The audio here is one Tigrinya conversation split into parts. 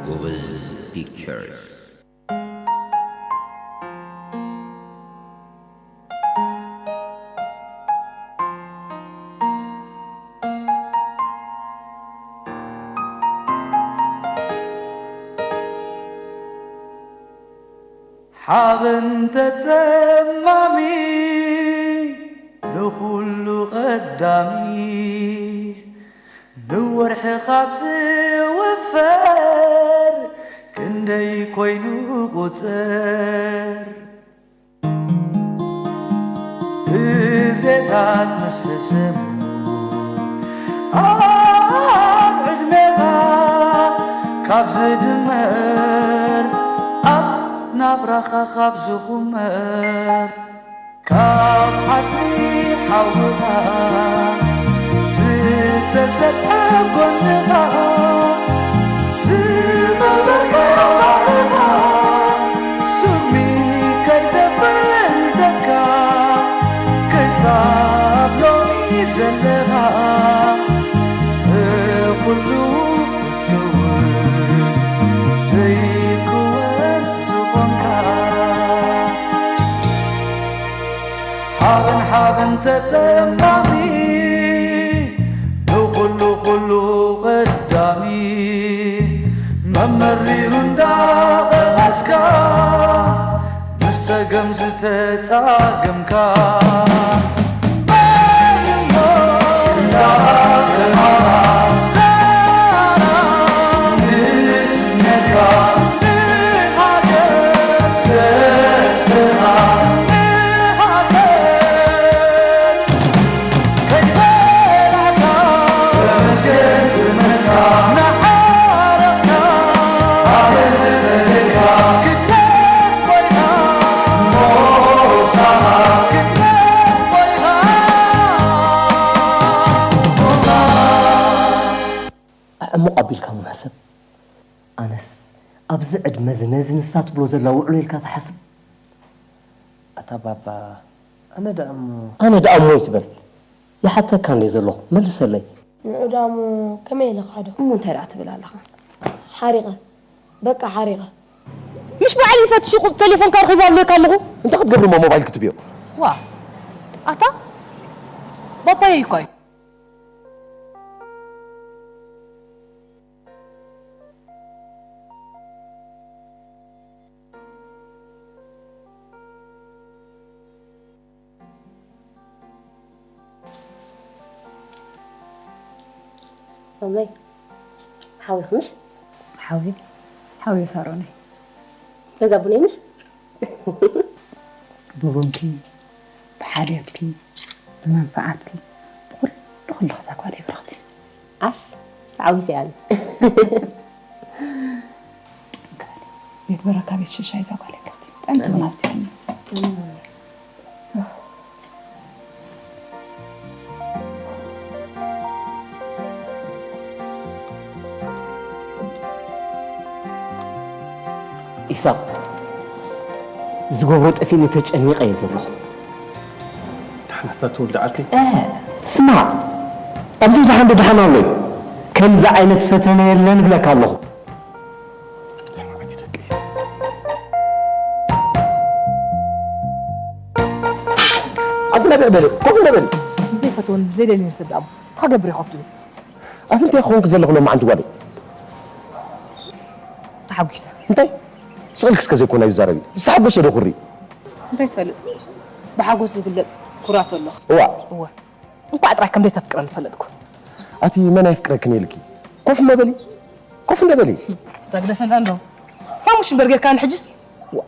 ጎበዝ ፒክቸርስ። ሓበን ተጸማሚ ንኹሉ ቀዳሚ፣ ንወርሒ ካብ ዝውፈር ክንደይ ኮይኑ ቁጽር። ግዜታት ምስ ሕሰሙ ኣብ ዕድሜኻ ካብ ዝድመር፣ ኣብ ናብራኻ ካብ ዝኹመር፣ ካብ ዓጽሚ ሓውኻ ዝተሰጥሐ ጎንኻ ዝቐበርካዮ ባዕልኻ፣ ስሚ ከይተፈንተትካ ክሳብ ሎሚ ዘለኻ፣ ብኹሉ ክትከውን ዘይክወን ዝኾንካ። ሓበን ሓበን ተጸማሚ ንኹሉ ኩሉ ቀዳሚ፣ መመሪሩ እንዳቐመስካ ምስ ጸገም ዝተጻገምካ። ዕሙቕ ኣቢልካ ምሕሰብ። ኣነስ ኣብዚ ዕድመ እዚ ነዚ ንሳ ትብሎ ዘላ ውዕሎ ኢልካ ትሓስብ? ኣታ ባባ፣ ኣነ ደኣ እሞ ኣነ ደኣ እሞ ይትበል። ይሓተካ እንድየ ዘለኹ፣ መልሰለይ። ንዑ ደኣ እሞ ከመይ ኢለ ክኸዶ? እሞ እንታይ ደኣ ትብል ኣለኻ? ሓሪቐ። በቃ ሓሪቐ። ምሽ በዓል ይፈትሽ ቁ-፣ ቴሌፎንካ ረኺቡ ኣብለካ ኣለኹ። እንታይ ክትገብር እሞ ሞባይል ክትብዮ? ዋ፣ ኣታ ባባየይ እኳ እዩ። ሎምለይ ሓዊኽ ምሽ? ሓዊ፣ ሓዊ ሳሮነይ። ገዛ ቡነይ ምሽ? ብቡንኪ፣ ብሓልዮትኪ፣ ብመንፈዓትኪ፣ ብኹሉ ኩሉ ክዛ ጓል ይብረኽቲ። ዓሽ፣ ተዓዊተ እየ ኣነ። ቤት በረካ ቤት ሽሻይ እዛ ጓል የብላቲ። ጥዕምቲ እውን ኣስትያኒ። ኢሳቕ፣ ዝገብሮ ጠፊእኒ ተጨኒቐ እየ ዘለኹ። ደሓን ኣታ ትውልድ ዓርከይ? እ፣ ስማዕ፣ ኣብዚ ደሓን ዶ ደሓን ኣሎ እዩ? ከምዚ ዓይነት ፈተነ የለን እብለካ ኣለኹ። ኣቲ ነብዕ በለ፣ ኮፍ እንደ በል። ብዘይፈትወን ብዘይደልየን ሰብ ደኣ እንታይ ክገብር እየ ኮፍ ድብል? ኣቲ እንታይ ክኾንክ ዘለኹ ሎማዓንቲ ጓለይ? ተሓጒሰ። እንታይ? ስቕ ኢልኪ እስከ ዘይኮና ይዛረቢ። ዝተሓጎሰ ዶ ኩሪ? እንታይ ትፈልጥ? ብሓጎስ ዝግለጽ ኩራት ኣሎ። እዋ። እወ። እንኳዕ ጥራይ ከም ዘይተፍቅረኒ ፈለጥኩ። ኣቲ መን ኣይፍቅረክን ኢልኪ? ኮፍ እንደ በሊ። ኮፍ እንደ በሊ። ተግደፈና እንዶ። ሓሙሽ እምበር ጌርካኒ ሕጅስ? ዋ።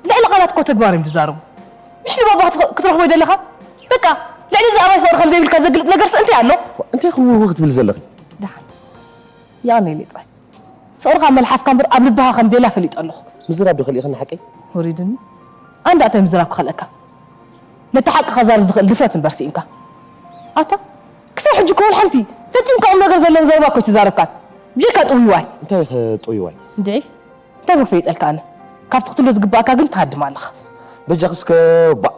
ልዕሊ ቃላት እኮ ተግባር እዮም ዝዛረቡ። ምሽ ንባባ ክትረኽቦ ይደለኻ? በቃ፣ ልዕሊ እዚ ኣባይ ፍቕሪ ከም ዘይብልካ ዘግልጽ ነገርስ እንታይ ኣሎ? ዋ፣ እንታይ ክውውው ክትብል ዘለኺ? ደሓን። የቐንየለይ ጥራይ። ፍቕርኻ ኣብ መልሓስካ እምበር ኣብ ልብኻ ከም ዘየላ ፈሊጠ ኣለኹ። ምዝራብ ዶ ከሊእኽኒ ሓቀይ? ወሪድኒ። ኣንዳ እንታይ ምዝራብ ክኸልአካ? ነቲ ሓቂ ከዛርብ ዝኽእል ድፍረት እምበር ስኢንካ። ኣታ፣ ክሳብ ሕጂ እኮ ወላ ሓንቲ ፈጺምካ ቁም ነገር ዘለዎም ዘረባ እኮ ኣይተዛረብካን። ብጀካ ጥውይዋይ። እንታይ ኢኸ ጥውይዋይ? እንድዒ፣ እንታይ እሞ ፈሊጠልካ ኣነ? ካብቲ ክትብሎ ዝግባኣካ ግን ትሃድም ኣለኻ። በጃኺ እስከ ባእ።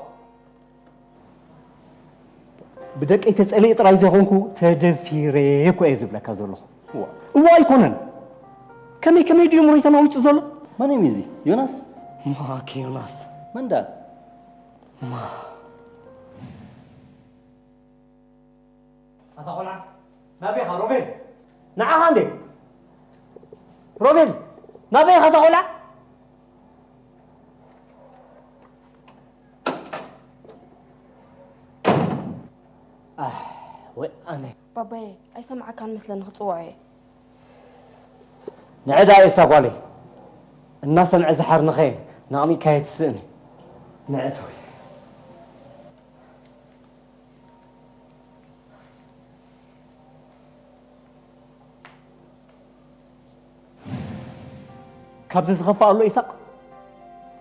ደቀይ ተጸሊኤ ጥራይ ዘይኮንኩ ተደፊረ እኮ እየ ዝብለካ ዘለኹ። እዋ። እዋ ኣይኮነን። ከመይ ከመይ ድዩ ምሮይ ተናዊጹ ዘሎ? መን እዩ እዚ? ዮናስ? ማክ ዮናስ። መን ዳ? ማ- ኣታ ቆልዓ፣ ናበይ ኢኻ ሮቤል? ንዓኻ እንዴ? ሮቤል፣ ናበይ ኢኻ ኣታ ቆልዓ? ኣህ፣ ወይ ኣነ። ባባዬ፣ ኣይሰምዓካን መስለኒ ክጽውዖ እየ። ንዕዳ ኤልሳ ጓለይ፣ እናሰምዐ ዝሓርንኸ ናቕኒካየ ትስእኒ። ንዕት ወይ። ካብዚ ዝኸፍእ ኣሎ ኢሳቕ?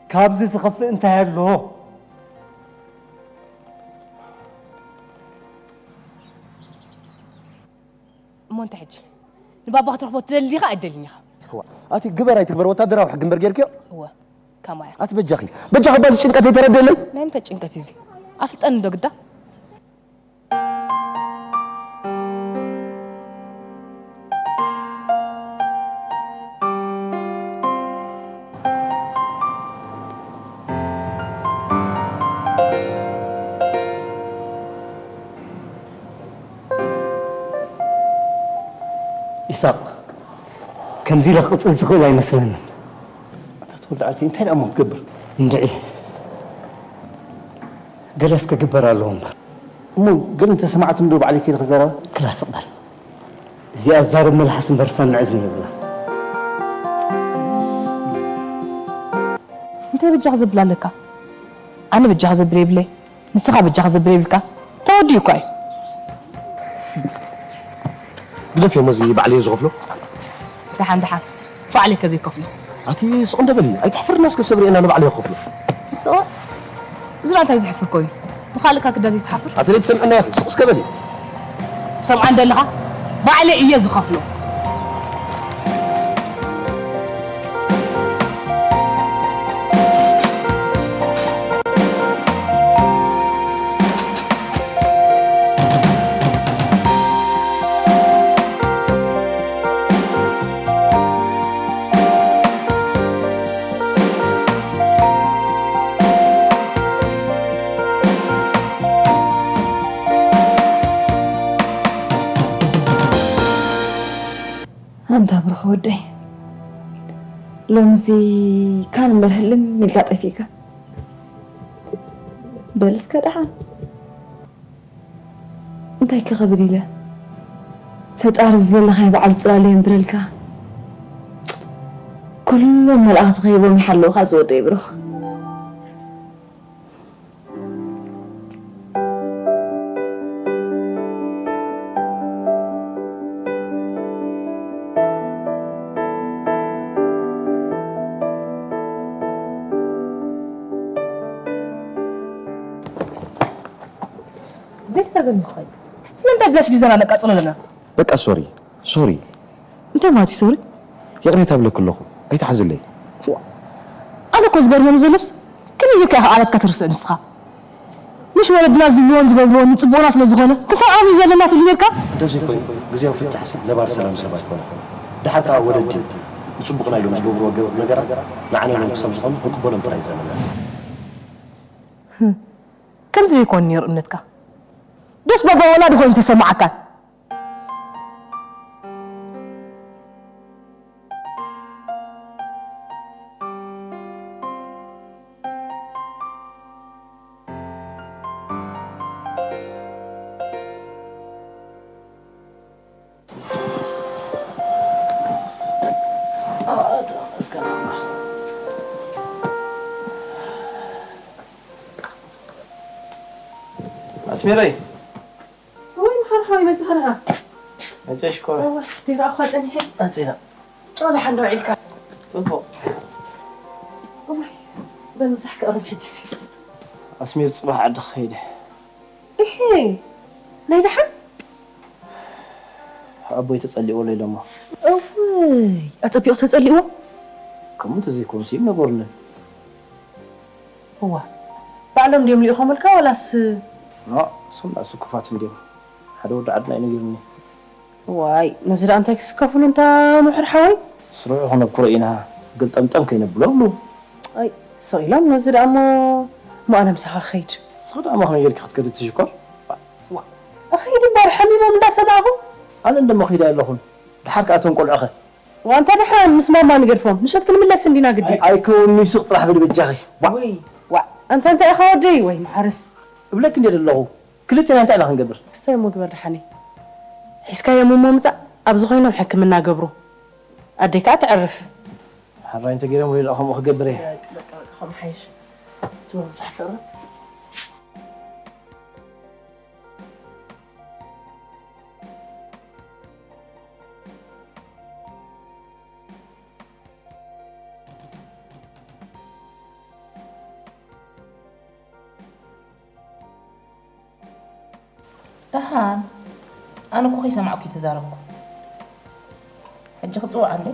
ካብዚ ዝኸፍእ እንታይ ኣሎ? እሞ እንታይ ሕጂ? ንባባ ክትረኽቦ ትደሊ ዲኻ ኣይትደልን ኢኻ? እዋ፣ ኣቲ ግበር ኣይትግበር ወታደራዊ ሕጊ እምበር ጌርክዮ? እወ፣ ከማያ። ኣቲ በጃኺ፣ በጃኺ ባዚ ጭንቀት ኣይተረድእለይ። ናይ ምንታይ ጭንቀት እዩ እዚ? ኣፍልጠኒ ዶ ግዳ? ኢሳቕ፣ ከምዚ ኢለ ክቕጽል ዝኽእል ኣይመስለንን። ኣታ ተወልደ ዓርከይ፣ እንታይ ደኣ እሞ ክትገብር? እንድዒ፣ ገለስ ክግበር ኣለዎ እምበር። እሞ ገለ እንተሰማዕትኒ ዶ ባዕለይ ከይደ ክዛረባ? ክላስ እቕበል። እዚኣ ዛረብ መልሓስ እምበር ሳምዕ እዝኒ የብላን። እንታይ በጃኻ ዘብል ኣለካ? ኣነ በጃኻ ዘብል የብለይ። ንስኻ በጃኻ ዘብል የብልካ። ተወዲኡ እኳ እዩ። ግደፍዮ፣ መዚ ባዕለዮ ዝኸፍሎ። ደሓን፣ ደሓን። ባዕለይ ከ ዘይከፍሎ። ኣቲ ስቕ እንደ በሊ፣ ኣይተሕፍርና እስከ ሰብ ርኤና ንባዕለዮ ክኸፍሎ። ስቕ? እዚ ደኣ እንታይ ዘሕፍር ኮይኑ? ብኻልእካ ክዳ ዘይትሓፍር? ኣቲ ለይትሰምዕና ኢኺ፣ ስቕ እስከ በሊ። ትሰምዓ እንደ ኣለኻ? ባዕለይ እየ ዝኸፍሎ። ኣንታ ብሩኽ ወደይ፣ ሎምዚ ካን እምበር ህልም ኢልካ ጠፊእካ። በል እስከ ደሓን። እንታይ ከ ክብል ኢለ? ፈጣሪ ብዘለኻዮ ባዕሉ ጽላሉ የንብረልካ። ኩሎም መላእኽቲ ከይቦም ይሓልውኻ ዝወደይ ብሩኽ። ዘይተገርም ይኾን። ስለምንታይ ብላሽ ግዜና ነቃጽሎ ኣለና? በቃ ሶሪ፣ ሶሪ። እንታይ ማለት እዩ ሶሪ? ይቕሬታ እብለኪ ኣለኹ፣ ኣይትሓዝለይ። ዋእ፣ ኣነ እኮ ዝገርመኒ ዘሎስ፣ ከመይ ጌርካ ኢኻ ቃላትካ ትርስዕ ንስኻ? ምሽ ወለድና ዝብልዎን ዝገብርዎን ንጽቡቕና ስለ ዝኾነ፣ ክንሰምዖም እዩ ዘለና ትብሊ ኔርካ? እንተዘይኮይኑ፣ ግዜያዊ ፍታሕሲ ነባሪ ሰላም ሰብ ኣይኮነን። ደሓር ከኣ ወለዲ ንጽቡቕና ኢሎም ዝገብርዎ ገ-፣ ነገራት ንዓና ኢሎም ክሳብ ዝኾኑ ክንቅበሎም ጥራይ እዩ ዘለና። ከምዚ ዘይኮን ነይሩ እምነትካ። ዶስ ባባ ወላዲ ኮይኑ ተሰማዓካ? ኣስሜረይ። ወይ፣ መሓር ሓወይ፣ መጺኻ ደኣ? መጺእሽ እኮ። እወ፣ ደይረኣኹኻ ጸኒሐ። መጺና። ጨው ደሓን ዶ ውዒልካ? ጽቡቕ። እዋይ፣ በል ምሳሕ ክቕርብ ሕጅሲ። ኣስሚር ጽባሕ ዓዲ ክኸይድ እየ። እሄ፣ ናይ ደሓን? ኣቦይ ተጸሊእዎ ኣሎ ኢሎሞ። እውይ፣ ኣጸቢቑ ተጸሊእዎ? ከምኡ እንተዘይኮኑስ ይም ነበሩኒ። እዋ፣ ባዕሎም ድዮም ልኢኾምልካ ዋላስ? ኖ፣ እሶም ናእሱ ክፉኣት እንድዮም። ሓደ ወዲ ዓድና እዩ ነጊሩኒ። ዋይ፣ ነዚ ደኣ እንታይ ክስከፍሉ እንታ ምሕር ሓወይ? ስሩዕ ይኹን ኣብ ኩረ ኢና ግልጠምጠም ከይነብሎ ብሉ። ኣይ፣ ስቕ ኢሎም ነዚ ደኣ እሞ፣ እሞ ኣነ ምሳኻ ክኸይድ። ንስኺ ደኣ እሞ ከመይ ጌርኪ ክትከዲ ትሽኮር? ዋ፣ እኸይድ እምበር ሓሚሞም እንዳሰማዕኹ። ኣነ እንደሞ ኸይደ ኣለኹን። ድሓር ከኣ እቶም ቆልዑኸ? ዋንታ ደሓን ምስ ማማ ንገድፎም። ምሸት ክንምለስ እንዲና ግዲ። ኣይ፣ ኣይከውን፣ ይስቕ ጥራሕ በሊ በጃኺ። ዋ። ወይ፣ ዋ። ኣንታ እንታይ ኢኻ ወደይ? ወይ መሓርስ። እብለኪ እንደ ዘለኹ። ክልቴና እንታይ ኢና ክንገብር? ክስታይ እሞ ግበር ደሓነይ። ሒዝካዮም እሞ ምጻእ፣ ኣብዚ ኮይኖም ሕክምና ገብሩ። ኣደይ ከኣ ተዕርፍ። ሓራይ እንተገይሮም ወይ ከምኡ ክገብር እየ። በቃ፣ በቃ፣ በቃ፣ ከምኡ ሓይሽ። ትወ ምሳሕ ተቕርብ። ደሓን፣ ኣነ እኮ ከይሰማዕኩ ይተዛረብኩ። ሕጂ ክጽውዓ እንዴ?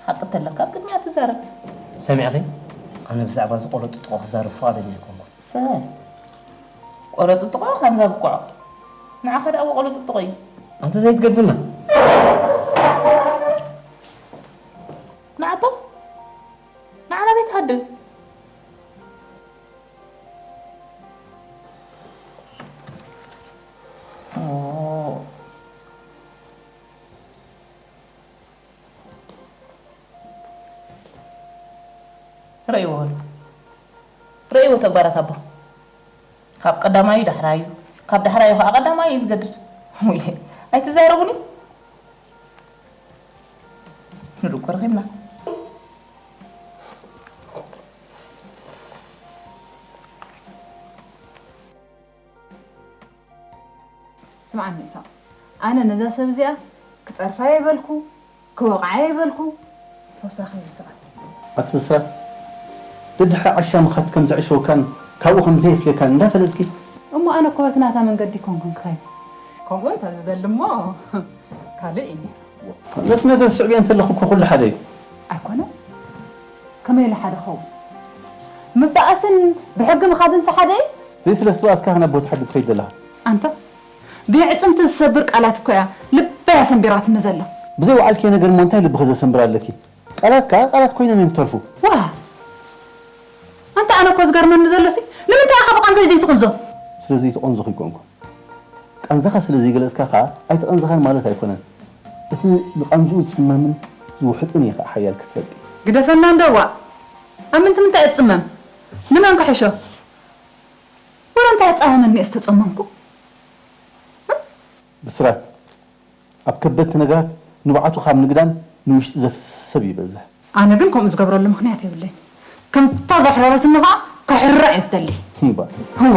ሓቂ እንተለካ ኣብ ቅድሚያ ትዛረብ። ሰሚዕኺ? ኣነ ብዛዕባ እዚ ቆሎ ጥጥቆ ክዛረብ ፍቓደኛ ኣይኮንኩን። ሰ-፣ ቆሎ ጥጥቆ ካንዛ ብቆዖ። ንዓኻ ደኣ ቆሎ ጥጥቆ እዩ። ኣንቲ ዘይትገድፍና። ንዓባ? ንዓና ቤት ሃድም። ረእይዎ በሉ። ረእይዎ ተግባራት ኣቦ። ካብ ቀዳማዩ ዳሕራዩ፣ ካብ ዳሕራዩ ከዓ ቀዳማዩ እዩ ዝገድድ። ውይ፣ ኣይትዛረቡኒ። ንድኮ ረኺብና። ስምዓኒ ኢሳቕ፣ ኣነ ነዛ ሰብ እዚኣ ክጸርፋ የበልኩ፣ ክወቕዓ የበልኩ፣ ተወሳኺ ይብስቓ። ኣቲ ብስራት፣ ደድሕሪ ዓሻ ምኻድ ከም ዘዕሸወካን ካብኡ ከም ዘየፍልየካን እንዳፈለጥኪ? እሞ ኣነ እኮ በቲ ናታ መንገዲ ኮንኩን ክኸይድ። ከምኡ እንተ ዝደሊ እሞ ካልእ እዩ ነይሩ። ነቲ ነገር ስዕብዮ እንተለኹ እኮ ኩሉ ሓደ እዩ። ኣይኮነን። ከመይ ኢሉ ሓደ ኸውን? ምባኣስን ብሕጊ ምኻድንስ ሓደ እዩ? ዘይስለ ዝተባኣስካ ናብ ቦታ ሕጊ ትኸይድ ዘለኻ። ኣንታ፣ ብየዕጽምቲ ዝሰብር ቃላት እኮ እያ ልበይ ኣሰንቢራትኒ ዘላ። ብዘይ ወዓልኪ ነገር እሞ እንታይ ልብኺ ዘሰንብር ኣለኪ? ቃላት ከኣ ቃላት ኮይኖም እዮም ዝተርፉ። ዋ! ኣንታ፣ ኣነ እኮ ዝገርመኒ ዘሎሲ፣ ንምንታይ ኢኻ ብቃንዛይ ዘይትቕንዞ? ስለ ዘይትቐንዞ ኣይኮንኩን። ቃንዛኻ ስለ ዘይገለጽካ ከኣ ኣይተቐንዘኻን ማለት ኣይኮነን። እቲ ንቃንዝኡ ዝጽመምን ዝውሕጥን ኢኻ ሓያል ክትፈልጥ። ግደፈና እንዶ ዋእ! ኣብ ምንቲ ምንታይ እትጽመም? ንመን ክሕሾ? ወረ እንታይ ኣጻመመኒ እየ ዝተጸመምኩ? ብስራት፣ ኣብ ከበድቲ ነገራት ንብዓቱ ካብ ንግዳም ንውሽጢ ዘፍስስ ሰብ ይበዝሕ። ኣነ ግን ከምኡ ዝገብረሉ ምኽንያት የብለይን። ከምታ ዘሕረረትኒ ኸኣ ከሕርራ እየ ዝደሊ። እምባ። እወ።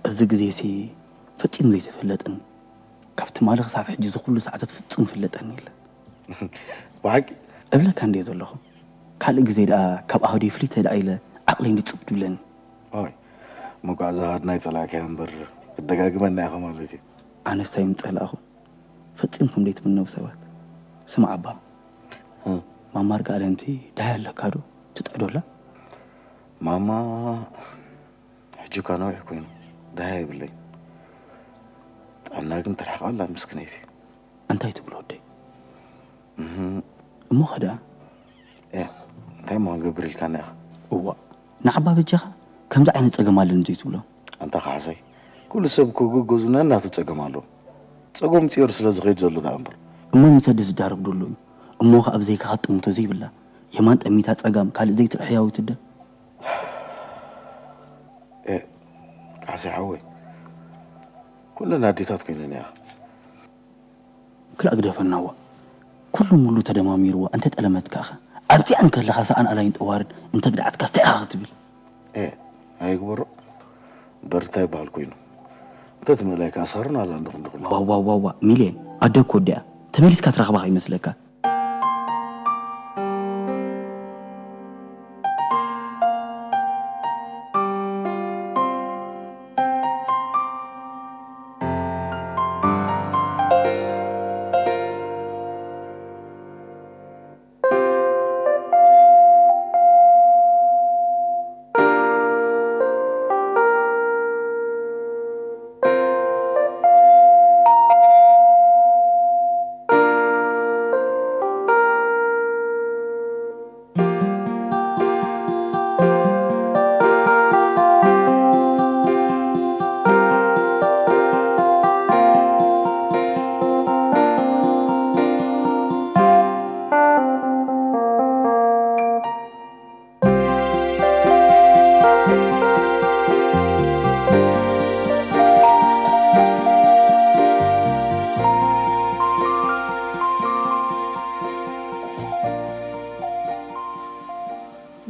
እዚ ግዜሲ ፈጺሙ ዘይተፈለጥን ካብ ትማሊ ክሳብ ሕጂ እዚ ኩሉ ሰዓታት ፍጹም ፍለጠኒ የለን። ብሓቂ? እብለካ እንድየ ዘለኹ። ካልእ ግዜ ደኣ ካብ ኣህዱይ ፍልይ ተደኣ ኢለ ዓቕለይ እንድጽብ ድብለኒ። ኦይ፣ መጓዕዛ ኣድናይ ጸላእካዮ እምበር ክትደጋግመና ኢኻ ማለት እዩ። ኣነስ እንታይ ምጸላእኹ? ፈጺምኩም ዘይትምነው ሰባት። ስማዕ ኣባ፣ እ። ማማ ርግኣለም እቲ ደሃይ ኣለካ ዶ? ትጥዕዶ ኣላ? ማማ ሕጂ እኳ ነዊሕ ኮይኑ ደሃይ የብለይን። ጥዕና ግን ትርሕቕ ኣላ ምስክነይቲ። እንታይ ትብል ወደይ? እህ። እሞ ኸ ደኣ? እ፣ እንታይ እሞ ክንገብር ኢልካኒ ኢኻ? እዋእ፣ ንዓባ በጃኻ ከምዚ ዓይነት ጸገም ኣለኒ ዘይትብሎ። ኣንታ ካሕሳይ፣ ኩሉ ሰብ እኮ ገገዙ ነናቱ ጸገም ኣለዎ። ጸገም ጽዮር ስለ ዝኸይድ ዘሎ ደኣ እምበር። እሞ ምሰ ድስ ዝዳረግ ደሎ እዩ። እሞ ኸኣ ብዘይካኻ ጥምቶ ዘይብላ። የማን ጠሚታ ጸጋም ካልእ ዘይትርኢ ሕያዊት እደ። እ፣ ካሕሳይ ሓወይ፣ ኩለን ኣዴታት ኮይነን እያ። ክላእ ግደፈናዋ። ኩሉ ሙሉ ተደማሚርዋ እንተ ጠለመትካ ኸ? ኣብዚኣ እንከለኻ ሰኣን ኣላይን ጠዋርን እንተ ግድዓትካ እንታይ ኢኻ ክትብል? ኤ፣ ኣይግበሮ። በርታ ይበሃል ኮይኑ። እንተ ትምእላይ ከኣ ሳሮን ኣላ እንዶ ክንዲ ኩሉ። ዋው፣ ዋው፣ ዋው፣ ዋው፣ ሚልዮን፣ ኣደ እኮ ወዲኣ። ተመሊስካ ትረኽባ ከይመስለካ።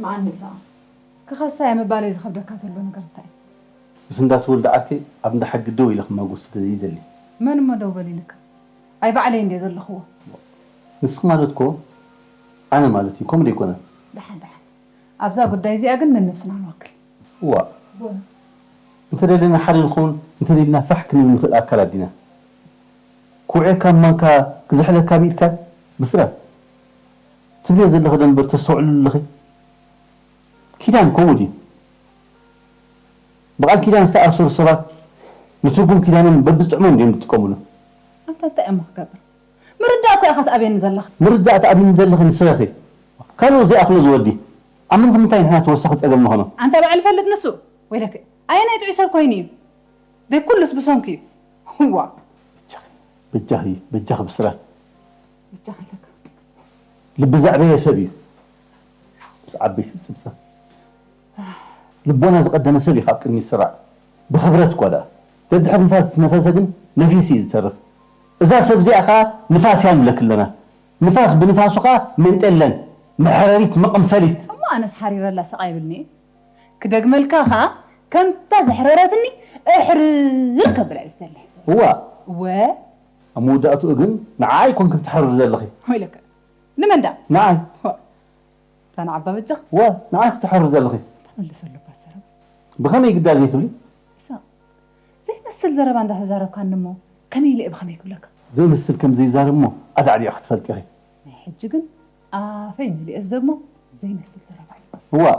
መዓኒ ይስሓቕ። ክኸሳ እየ ምባለይ ዝኸብደካ ዘሎ ነገር እንታይ እዩ? ምስ እንዳ ተወልደ ዓርከይ ኣብ እንዳ ሓጊ ደው ኢለ ክማጎስ ስለ ዘይደሊ። መን እሞ ደው በል ኢልካ? ኣይ ባዕለይ እንድየ ዘለኽዎ። ንስኺ ማለት እኮ ኣነ ማለት እዩ፣ ከምኡ ዶ ኣይኮነን? ደሓን ደሓን። ኣብዛ ጉዳይ እዚኣ ግን ነነብስና ንወክል። እዋእ። እንተደለና ሓደ ንኸውን፣ እንተደሊና ፋሕ ክንብል ንኽእል ኣካላት ዲና። ክውዕየካ ማንካ ክዝሕለካ ብኢድካ ብስራት ትብልዮ ዘለኺ ዶ እምበር ተስተውዕልሉ ኣለኺ? ኪዳን ከምኡ ድዩ? ብቓል ኪዳን ዝተኣሰሩ ሰባት ንትርጉም ኪዳኖም በብዝጥዕሞም ድዮም ዝጥቀምሉ? ኣንታ እንታይ እሞ ክገብር? ምርዳእ እኮ ኢኻ ትኣብየኒ ዘለኻ። ምርዳእ ትኣብይኒ ዘለኺ ንስኺ ኢኺ። ካልእ ዘይኣኽሎ ዝወዲ ኣብ ምንታይ ምንታይ ንሕና ተወሳኺ ጸገም ንኾኖ? ኣንታ ባዕሉ ይፈልጥ ንሱ። ወይለከ ኣየናይ ጥዑይ ሰብ ኮይኑ እዩ? ደይ ኩሉስ ብሰንኩ እዩ። እዋ። በጃኺ፣ በጃኺ፣ በጃኺ ብስራት። በጃኺ ኣለካ። ልቢ ዘዕበየ ሰብ እዩ። ምስ ዓበይቲ ዝጽብጸብ። ልቦና ዝቐደመ ሰብ እዩ ካብ ቅድሚት ዝስራዕ። ብኽብረት እኳ ደኣ። ደድሕሪ ንፋስ ዝነፈሰ ግን ነፊሱ እዩ ዝተርፍ። እዛ ሰብ እዚኣ ኸኣ ንፋስ እያ ንብለኪ ኣለና። ንፋስ ብንፋሱ ኸኣ መንጤለን፣ መሕረሪት መቐምሰሊት። እሞ ኣነስ ሓሪረላ ስቕ ኣይብልኒ እየ። ክደግመልካ ኸኣ ከምታ ዘሕረረትኒ እሕርር ከብላ እየ ዝደሊ። እዋ። እወ። ኣብ መወዳእትኡ ግን ንዓይ ኣይኮንክን ትሕርር ዘለኺ። ወይለከ። ንመን ደኣ? ንዓይ። እታ ንዓባ በጃኻ? ወ፣ ንዓይ ክትሕርር ዘለኺ። ተመልሰሉ እባ ዘረባ። ብኸመይ ግዳ ዘይትብሊ? ኢሳቕ፣ ዘይመስል ዘረባ እንዳተዛረብካኒ እሞ ከመይ ኢለ እየ ብኸመይ ክብለካ? ዘይመስል ከም ዘይዛረብ እሞ ኣዳዕዲዕኺ ትፈልጢ ኢኺ። ናይ ሕጂ ግን ኣፈይ መሊኤ ዝደግሞ ዘይመስል ዘረባ እዩ። እዋእ።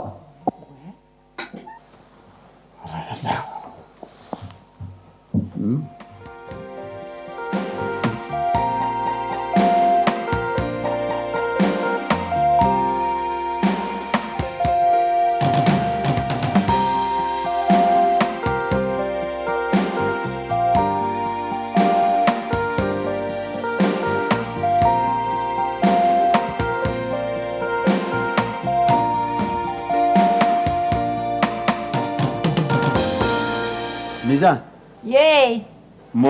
ሚዛን። የይ። እሞ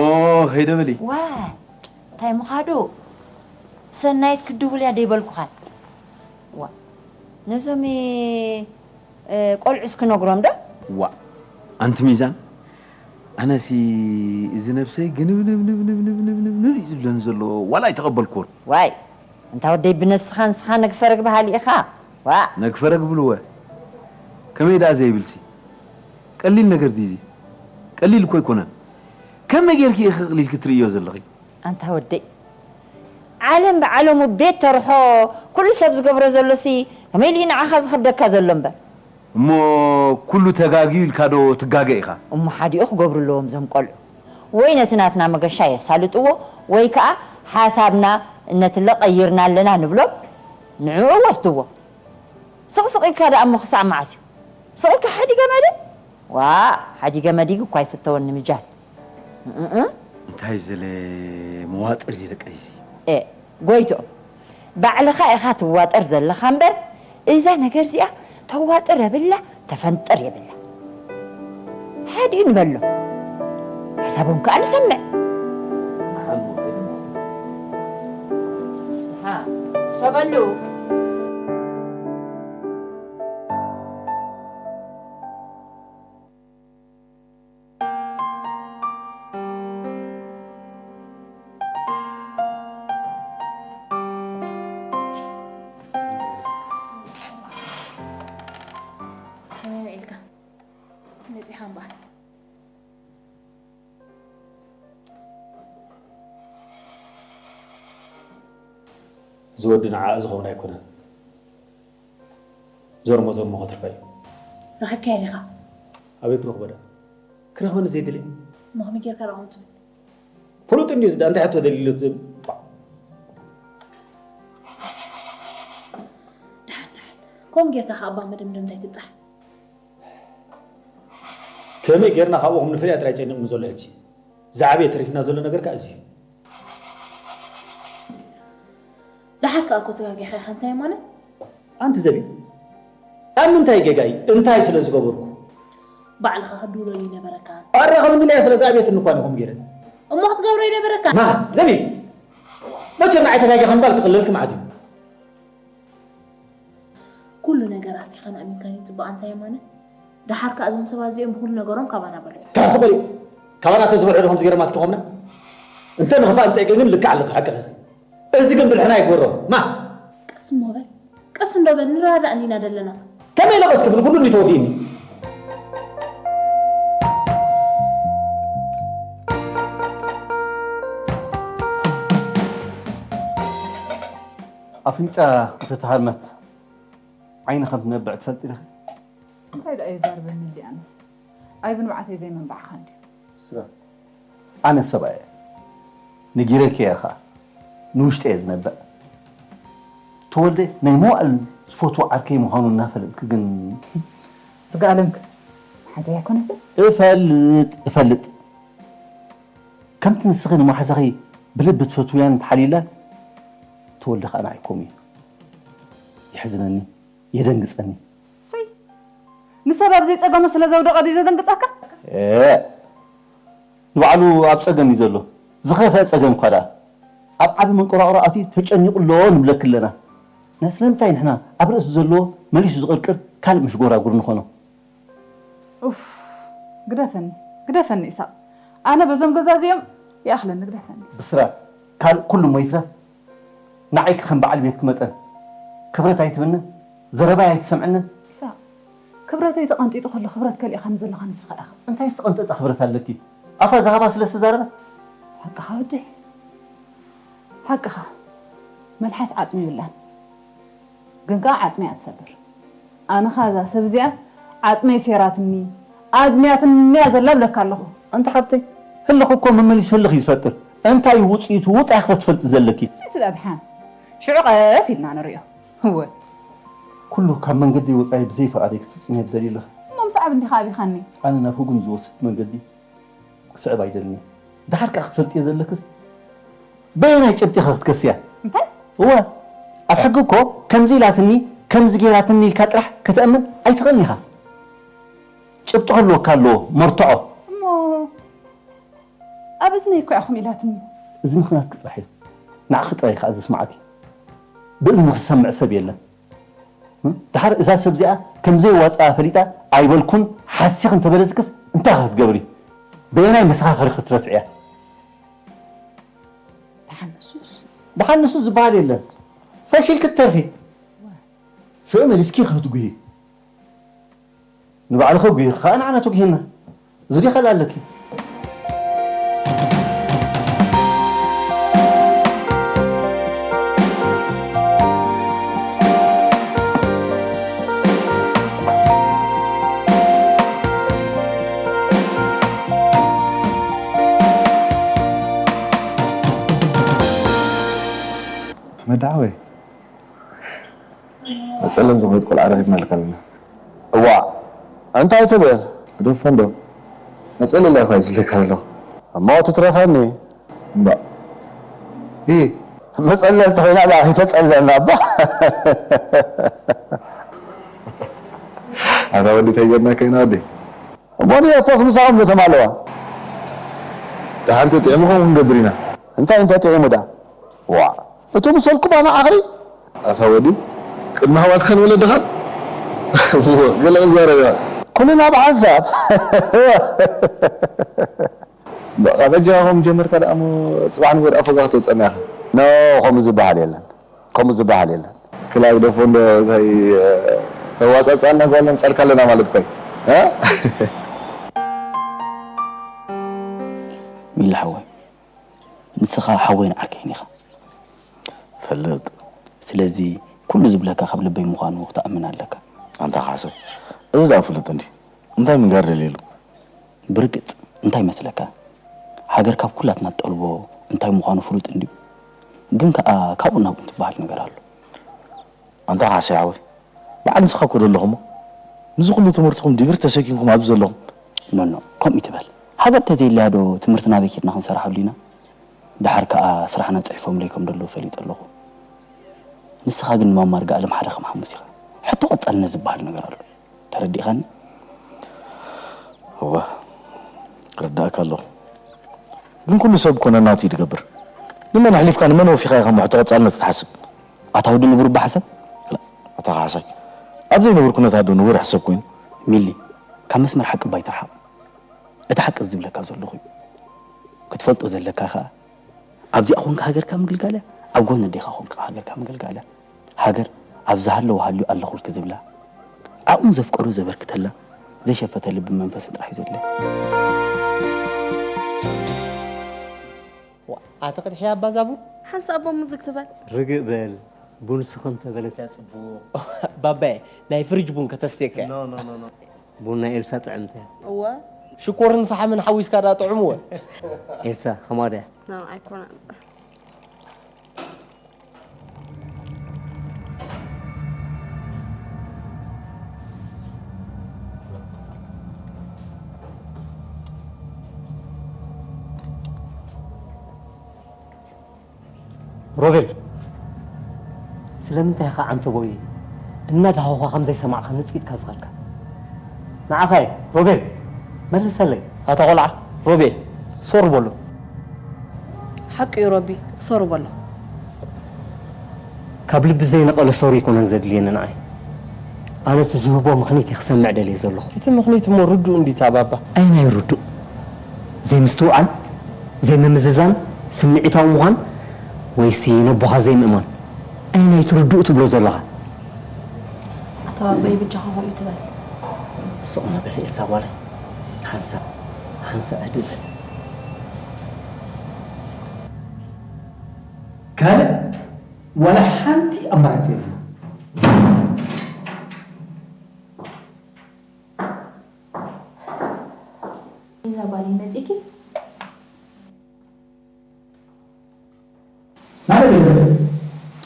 ከይደ በሊ። ዋ፣ እንታይ ምኻዱ? ሰናይት ክድውል እያ ደይበልኩኻን። ዋ፣ ነዞም፣ እ፣ ቆልዑስ ክነግሮም ዶ? ዋ፣ ኣንቲ ሚዛን፣ ኣነሲ እዚ ነብሰይ ግንብንብንብንብንብንብንብንብ እዩ ዝብለኒ ዘሎ፣ ዋላ ኣይተቐበልኩዎን። ዋይ፣ ኣንታ ወደይ ብነብስኻ ንስኻ ነግፈረግ በሃሊ ኢኻ። ዋ። ነግፈረግ ብልወ። ከመይ ደኣ ዘይብልሲ? ቀሊል ነገር ድዩ እዚ? ቀሊል እኮ ኣይኮነን። ከመይ ጌርኪ ኢኺ ቅሊል ክትርእዮ ዘለኺ? ኣንታ ወደይ፣ ዓለም ብዓለሙ ቤት ተርሖ ኩሉ ሰብ ዝገብሮ ዘሎሲ ከመይ ኢሉ እዩ ንዓኻ ዝኸብደካ ዘሎ እምበር? እሞ ኩሉ ተጋግዩ ኢልካ ዶ ትጋገ ኢኻ? እሞ ሓዲኡ ክገብሩ ኣለዎም እዞም ቆልዑ። ወይ ነቲ ናትና መገሻ የሳልጥዎ ወይ ከኣ ሓሳብና እነትለ ቀይርና ኣለና ንብሎም ንዕኡ ወስድዎ። ስቕ ስቕ ኢልካ ደኣ እሞ ክሳዕ መዓስ እዩ? ስቕ ኢልካ ሓዲ ገመድ? ዋእ፣ ሓዲ ገመድ እኳ ኣይፍተወን ንምጃል። እእእ። እንታይ ዘለ መዋጥር እዚ ደቀይሲ? ኤ፣ ጎይትኦም፣ ባዕልኻ ኢኻ ትዋጠር ዘለኻ እምበር፣ እዛ ነገር እዚኣ ተዋጥር የብላ፣ ተፈንጥር የብላ። ሓዲኡ ንበሎ። ሓሳቦም ከኣ ንሰምዕ። ሃ፣ ሰበሉ። ከመይ ውዒልካ? ነጺኻ እምበኣር። እዚ ወዲ ንዓኣ ዝኸውን ኣይኮነን። ዞርሞ ዞርሞ ከትርፋ እዩ። ረኺብካዮ ዲኻ? ኣበይ ክረኽቦ ደኣ? ክረኽበኒ ዘይደሊ? እሞ ከመይ ጌርካ ደኣ ከምኡ ትብል? ፍሉጥ እንድዩ እዚ ደኣ፣ እንታይ ሕቶ ደልዩሉ ዝብል? ደሓን፣ ደሓን። ከምኡ ጌርካ ከኣ እባ መደምደምታ ኣይትብጻሕ። ከመይ ጌርና ካብኡ ከም ንፈልያ ጥራይ ጨኒቕኒ ዘሎ ሕጂ። ዝዓበየ ተሪፍና ዘሎ ነገር ከኣ እዚ እዩ። ደሓር ከኣ እኮ ተጋጊኻ ኢኻ፣ እንታይ ማለት? ኣንቲ ዘቢብ፣ ኣብ ምንታይ ጌጋይ? እንታይ ስለ ዝገበርኩ? ባዕልኻ ክትድውለሉ ይነበረካ። ኣራኸብኒ ኢለያ ስለ ዝኣብየትኒ እኳ እየ ከምኡ ገይረ። እሞ ክትገብሮ ይነበረካ። ማ፣ ዘቢብ፣ መቸም ንዓይ ተጋጊኻ ምባል ክቕለልኪ መዓት እዩ። ኩሉ ነገር ኣስቲኻን ኣሚንካን እዩ ጽቡቕ ኣንታ የማነ። ደሓር ከኣ እዞም ሰባት እዚኦም ብኹሉ ነገሮም ካባና በልዑ። ከላስ ቆልዩ ካባና ተዝበልዑ ዶ ከምዚ ገይሮም ኣትኪኾምና? እንተ ንኽፋእ ንጸይቂ ግን ልክዕ ኣለኺ፣ ሓቅኺ። እዚ ግን ብልሕና ይግበሮ። ማ? ቀስ እሞ በል። ቀስ እንዶ በል፣ ንረዳዳእ እንዲና ደለና። ከመይ ኢለ ቀስ ክብል? ኩሉ እንዲ ተወዲእኒ። ኣፍንጫ እንተተሃርመት ዓይኒ ከም ትነብዕ ትፈልጢ ዲኺ? እንታይ ደኣ የዛርበኒ እንዲ ኣነስ? ኣይ ብንብዓተይ ዘይምንባዕኻ እንድዩ። ስራ። ኣነ ሰብኣይ እየ። ነጊረኪ እየ ኸኣ። ንውሽጢ እየ ዝነብዕ። ተወልደ ናይ መዋእል ዝፈትዎ ዓርከይ ምዃኑ እናፈለጥኪ ግን ርግኣለምክ ሓዘይ ኣይኮነትን? እፈልጥ፣ እፈልጥ። ከምቲ ንስኺ ንመሓዛኺ ብልቢ ትፈትውያን ትሓልይላን፣ ተወልደ ኸኣ ንዓይ ከምኡ እዩ። የሕዝነኒ፣ የደንግጸኒ። ሰይ፣ ንሰብ ኣብ ዘይጸገሙ ስለ ዘውደቐ ድዩ ዘደንግጸካ? ኤእ፣ ንባዕሉ ኣብ ጸገም እዩ ዘሎ። ዝኸፍአ ጸገም እኳ ደኣ። ኣብ ዓቢ መንቆራቑሮ ኣትዩ ተጨኒቑ ኣሎ ንብለኪ ኣለና። ናይ ስለምንታይ ንሕና ኣብ ርእሲ ዘለዎ መሊሱ ዝቕርቅር ካልእ ምሽ ጎራጉር ንኾኖ? ኡፍ፣ ግደፈኒ፣ ግደፈኒ ኢሳቕ። ኣነ በዞም ገዛ እዚኦም ይኣኽለኒ፣ ግደፈኒ። ብስራት፣ ካልእ ኩሉ እሞ ይትረፍ። ንዓይ ከም በዓል ቤትኪ መጠን ክብረት ኣይትብንን፣ ዘረባይ ኣይትሰምዕንን። ኢሳቕ፣ ክብረተይ ተቐንጢጡ ከሎ ክብረት ከሊእካኒ ዘለኻ ንስኻ ኢኻ። እንታይ ዝተቐንጠጠ ክብረት ኣለኪ? ኣፋ ዝሃባ ስለ ዝተዛረበት? ሓቅኻ ወደይ፣ ሓቅኻ። መልሓስ ዓጽሚ የብላን፣ ግን ከኣ ዓጽሚ እያ ትሰብር። ኣነ ኸኣ እዛ ሰብ እዚኣ ዓጽመይ ሴራትኒ፣ ኣድምያትኒ እያ ዘላ እብለካ ኣለኹ። ኣንቲ ሓፍተይ፣ ህልኽ እኮ መመሊሱ ህልኽ እዩ ዝፈጥር። እንታይ እዩ ውጽኢቱ? ውጻኢኺ ክትፈልጢ ዘለኪ። ውጽኢቱ ደኣ ደሓን ሽዑ ቀስ ኢልና ንርእዮ። እወ። ኩሉ ካብ መንገደይ ወጻኢ ብዘይ ፍቓደይ ክትፍጽምዮ ትደልዪ ኣለኺ። እሞ ምስዓብ እንዲኻ ኣቢኻኒ። ኣነ ናብ ህጉም ዝወስድ መንገዲ ክስዕብ ኣይደልን እየ። ደሓር ከኣ ክትፈልጥዮ ዘለክስ፣ በየናይ ጭብጢ ኢኻ ክትከስያ? እንታይ? እወ፣ ኣብ ሕጊ እኮ ከምዚ ኢላትኒ፣ ከምዚ ገይራትኒ ኢልካ ጥራሕ ከተእምን ኣይትኽእልን ኢኻ። ጭብጢ ክህልወካ ኣለዎ፣ መርትዖ። እሞ ኣብ እዝነይ እኮ እያ ከምኡ ኢላትኒ። እዝንኺ ናትኪ ጥራሕ እዩ። ንዓኺ ጥራይ ከኣ ዘስምዓኪ። ብእዝንኺ ዝሰምዕ ሰብ የለን። እም? ደሓር እዛ ሰብ እዚኣ ከም ዘይዋጽኣ ፈሊጣ ኣይበልኩን ሓሲኺ እንተበለትክስ እንታይ ኢኺ ክትገብሪ? በየናይ መሰኻኽሪ ክትረትዕያ? ደሓን ንሱስ። ደሓን ንሱ ዝበሃል የለን። ፈሺልኪ ትተርፊ። ሽዑ መሊስኪ ኢኺ ክትጉሂ። ንባዕልኺ ጉሂ ኸኣ ንዓና ትጉሂና። እዚ ድዩ ካልእ ኣለኪ? ኣሕመድ ሓወይ፣ መጸለም ዝኾነት ቆልዓ ረኺብናልካ ኣለና። እዋእ፣ እንታይ ትብል? ግደፎ እንዶ። መጸለል እኳ እዩ ዝብለካ ዘለኹ። እሞ ትትረፈኒ። እምባእ። ኢ። መጸለል እንተኾይና ደኣ ኣይተጸለልና እባ። ኣታ ወዲ እንታይ ጌርናካ ኢና ወዲ? እሞ ንየ ኮፍ ምሳኹም ነቶም ኣለዋ። ደሓን ተጥዒሙ ከምኡ ክንገብር ኢና። እንታይ እንተጥዒሙ ደኣ? ዋእ፣ እቱ ምሰልኩም ኣነ ዓኽሪ? ኣታ ወዲ፣ ቅድሚ ኣሕዋትካን ወለድኻን ገለ ክዛረብ እያ። ኩልና ብሓንሳብ። በቃ በጃኻ ከምኡ ጀመርካ ደኣ እሞ ጽባሕ ንጎ ደኣ ፈጋ ክትወጸና ኢኻ። ኖ፣ ከምኡ ዝበሃል የለን። ከምኡ ዝበሃል የለን። ክላ ግደፎ እንዶ፣ እንታይ፣ ተዋጻጻና ጓል ነምጻልካ ኣለና ማለት እኮ እዩ። እ? ሚሊ ሓወይ፣ ንስኻ ሓወይን ዓርከይን ኢኻ። ፈልጥ። ስለዚ ኩሉ ዝብለካ ካብ ልበይ ምዃኑ ክትኣምን ኣለካ። ኣንታ ካሕሳይ፣ እዚ ደኣ ፍሉጥ እንዲ። እንታይ ምንጋር ደልየሉ? ብርግጽ እንታይ መስለካ? ሃገር ካብ ኩላትና ትጠልቦ እንታይ ምዃኑ ፍሉጥ እንድዩ። ግን ከኣ ካብኡ ናብኡ ትበሃል ነገር ኣሎ። ኣንታ ካሕሳይ ሓወይ፣ በዓል ንስኻ እኮ ዶ ኣለኹሞ? ምስዚ ኩሉ ትምህርትኹም ዲግሪ ተሰኪምኩም ኣብዚ ዘለኹም። ኖኖ፣ ከምኡ ይትበል። ሃገር ተዘይልያ ዶ ትምህርቲ ናበይ ኬድና ክንሰርሓሉ ኢና? ደሓር ከኣ ስራሕና ጽሒፎምለይ ከም ደለዉ ፈሊጠ ኣለኹ። ንስኻ ግን ንማማ ርግኣለም ሓደ ከም ሓሙስ ኢኻ። ሕቶ ቀጻልነት ዝበሃል ነገር ኣሎ። ተረዲእኻኒ? እወ፣ ክርዳእካ ኣለኹ። ግን ኩሉ ሰብ እኮ ነናቱ እዩ ዝገብር። ንመን ኣሕሊፍካ ንመን ወፊኻ ኢኻ እሞ ሕቶ ቀጻልነት ክትሓስብ? ኣታ ወዲ ንቡር እባ ሓሰብ። ኣታ ካሕሳይ፣ ኣብ ዘይነብር ኩነታት ዶ ንቡር ሕሰብ ኮይኑ? ሚሊ፣ ካብ መስመር ሓቂ ባይትርሓቕ። እቲ ሓቂ ዝብለካ ዘለኹ እዩ። ክትፈልጦ ዘለካ ከኣ፣ ኣብዚኣ ኾንካ ሃገርካ ምግልጋል እያ፣ ኣብ ጎኒ ኣዴኻ ኾንካ ሃገርካ ምግልጋል እያ። ሃገር ኣብ ዝሃለወ ሃልዩ ኣለኹልኪ ዝብላ፣ ዓቕሙ ዘፍቀዶ ዘበርክተላ፣ ዘይሸፈተ ልቢ መንፈስን ጥራሕ እዩ ዘድልያ። ዋ፣ ኣቲ ቅድሕያ ኣባ ዛቡ? ሓንሳእ ኣቦ ሙዝግ ትበል። ርግእ በል፣ ቡን ስኽን ተበለት እያ ጽቡቕ። ባባየ፣ ናይ ፍሪጅ ቡን ከተስትየካ እያ። ኖ፣ ኖ፣ ኖ፣ ኖ። ቡን ናይ ኤልሳ ጥዕምቲ እያ። እወ። ሽኮርን ፈሓምን ሓዊስካ ደኣ ጥዑም እወ። ኤልሳ፣ ከምኣ ድያ? ኖ፣ ኣይኮነን። ሮቤል፣ ስለምንታይ ኢኻ ዓንተቦይ እናዳሃኹኻ ከም ዘይሰማዕካ ንጽ ኢልካ ዝኸድካ? ንዓኻ እየ፣ ሮቤል፣ መልሰለይ። ኣታ ቆልዓ፣ ሮቤል፣ ሶር በሎ። ሓቂ እዩ ሮቢ፣ ሶር በሎ። ካብ ልቢ ዘይነቐለ ሶሪ ኣይኮነን ዘድልየኒ ንዓይ። ኣነ እቲ ዝህቦ ምኽኒት እየ ክሰምዕ ደልየ ዘለኹ። እቲ ምኽኒት እሞ ርዱእ እንዲታ ባባ። ኣየናይ ርዱእ? ዘይምስትውዓል? ዘይምምዝዛን? ስምዒታዊ ምዃን? ወይሲ ነቦኻ ዘይምእማን? ኣየናይ እቲ ርዱእ ትብሎ ዘለኻ? ኣታ ባባይ በጃኻ ከምኡ ትበል። ስቕ ንበል ኤልሳ ጓለይ። ሓንሳእ፣ ሓንሳእ ህድእ በል። ካልእ ዋላ ሓንቲ ኣማራጺ የብልና። እዛ ጓለይ መጺኪ? ማለት የለን።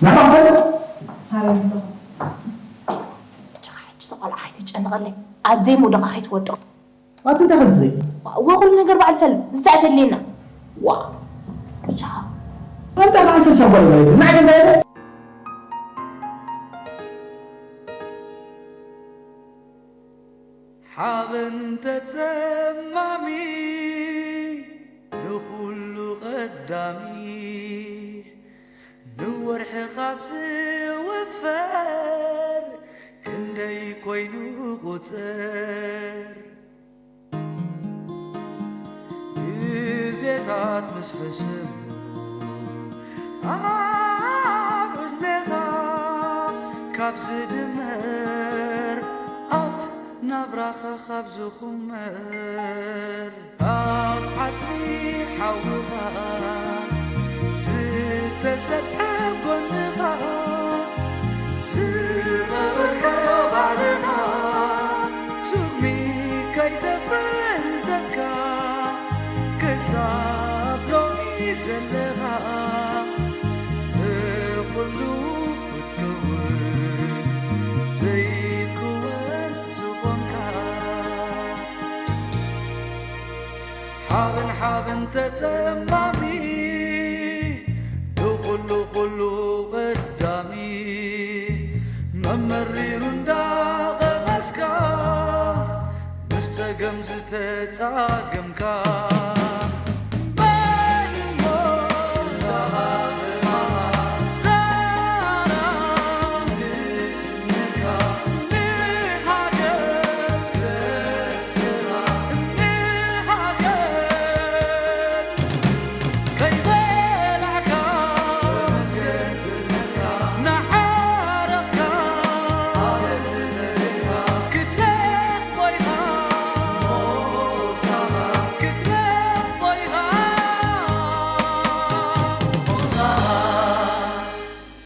ንዕማ ክፈልጥ? ሃረምቶ። ብቻ ሕጂ እዛ ቆልዓ ከይትጨንቐለይ። ኣብ ዘይምውዳቓ ከይትወድቕ። ኣቲ እንታይ ከዝበይ? ዋ፣ ኩሉ ነገር ባዕሉ ፈልጥ። ንሳ እያ ተድልየና። ዋ። ብቻ። ኣንተ ከኣ ሰብሰብ ጓል ማለት እዩ። ንዓይ እንታይ የለ? ሓበን ተጸማሚ ንኹሉ ቀዳሚ፣ ንወርሒ ካብ ዝውፈር ክንደይ ኮይኑ ቁጽር። ግዜታት ምስ ሕስም ኣብ ዕድሜኻ ካብ ዝድመር፣ ኣብ ናብራኻ ካብ ዝኹመር፣ ካብ ዓጽሚ ሓውኻ ዝተሰብሐ ጎንኻ ዝቐበርካ ባዕልኻ፣ ስጉሚ ከይተፈንተትካ ክሳብ ሎሚ ዘለኻ፣ ብኹሉ ክትከውን ዘይትከወን ዝኾንካ። ሓበን ሓበን ተጸማሚ፣ ንኹሉ ኩሉ ቀዳሚ፣ መመሪሩ እንዳቐመስካ፣ ምስ ጸገም ዝተጻገምካ፣